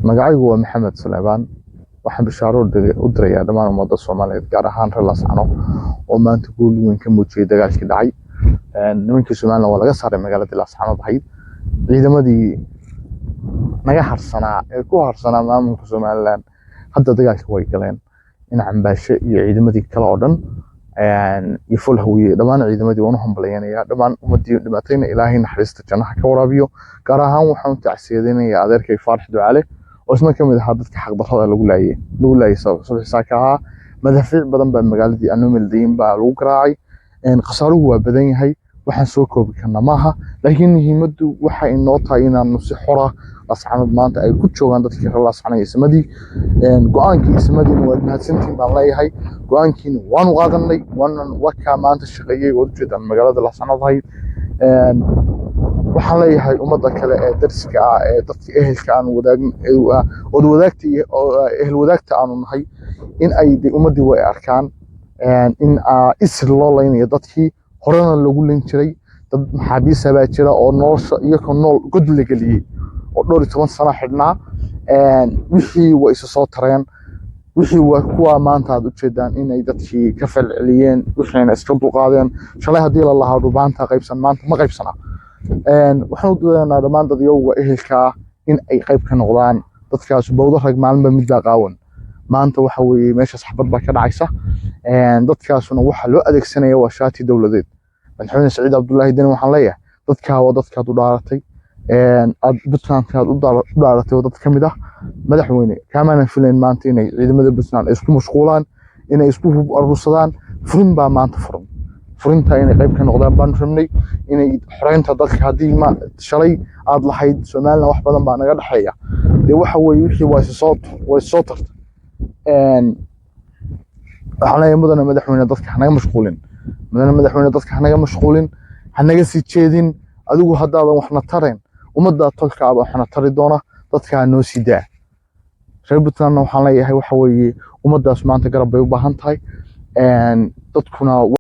Magacaygu waa Maxamed Suleymaan. Waxaan bishaaro u dirayaa dhammaan ummadda Soomaaliyeed, gaar ahaan reer Laascano oo maanta guul weyn ka muujiyay dagaalkii dhacay. Nimankii Somaliland waa laga saaray magaaladii Laascanood ahayd. Ciidamadii naga harsanaa ee ku harsanaa maamulka Somaliland hadda dagaalka way galeen. In Cambaashe iyo ciidamadii kale oo dhan iyo Ful Hawiye, dhammaan ciidamadii waan u hambalyaynayaa. Dhammaan ummadii dhibaatayna Ilaahay naxariista jannaha ka waraabiyo. Gaar ahaan waxaan u tacsiyadeynayaa adeerkay Faarax Ducaale oo isna ka mid ahaa dadka xaqdarrada lagu laayay subaxii saaka ahaa. Madaafiic badan baa magaaladii Anomeldayin baa lagu garaacay. Khasaaruhu waa badan yahay, waxaan soo koobi karna maaha, laakiin muhiimaddu waxay inoo tahay inaanu si xora Laascanood maanta ay ku joogaan dadkii reer Laascanood iyo ismadii. Go-aankii ismadiina waad mahadsantihiin baan leeyahay. Go-aankiina waanu qaadanay, waanan wakaa maanta shaqeeyey, waad ujeedaan magaalada Laascanood ahayd. Waxaan leeyahay ummadda kale ee dariska ah ee dadka ehelka aan wadaagn ood wadaagta iyo ehel wadaagta aanu nahay in ay de ummaddii way arkaan in isir loo laynayo dadkii horena loogu layn jiray. Dad maxaabiisa baa jira oo nolosha iyagoo nool god la geliyey oo dhowr iyo toban sano xidhnaa. Wixii way isa soo tareen, wixii waa kuwa maanta aad ujeedaan inay dadkii ka falceliyeen, wixiina iska dulqaadeen. Shalay haddii la lahaa dhubaanta qaybsan, maanta ma qaybsana. Waxaan u doonaynaa dhammaan dadyowga ehelka ah in ay qayb ka noqdaan dadkaas. Bowdo rag maalinba mid baa qaawan. Maanta waxa weeye meeshaas xabad baa ka dhacaysa. Dadkaasuna waxa loo adeegsanaya waa shaati dowladeed. Madaxweyne Saciid Cabdullaahi Deni waxaan leeyahay, dadkaa waa dadkaad u dhaaratay, aad Puntlandkaad u dhaaratay, waa dad ka mid ah. Madaxweyne, kaamaanan filayn maanta inay ciidamada Puntland ay isku mashquulaan, inay isku hub urursadaan. Furin baa maanta furan, furinta inay qayb ka noqdaan baanu rabnay, inay xoreynta dadka. Haddii ma shalay aad lahayd Somaliland wax badan baa naga dhexeeya, dee waxa weeye wixii waa is soo tartay. Waxaan leeyahay, mudane madaxweyne, dadka hanaga mashquulin. Mudane madaxweyne, dadka hanaga mashquulin, hanaga sii jeedin. Adigu haddaadan waxna tareen, ummadda tolkaaba waxna tari doona. Dadka noo sii daa. Reer Puntlandna waxaan leeyahay, waxa weeye ummaddaas maanta garab bay u baahan tahay. Dadkuna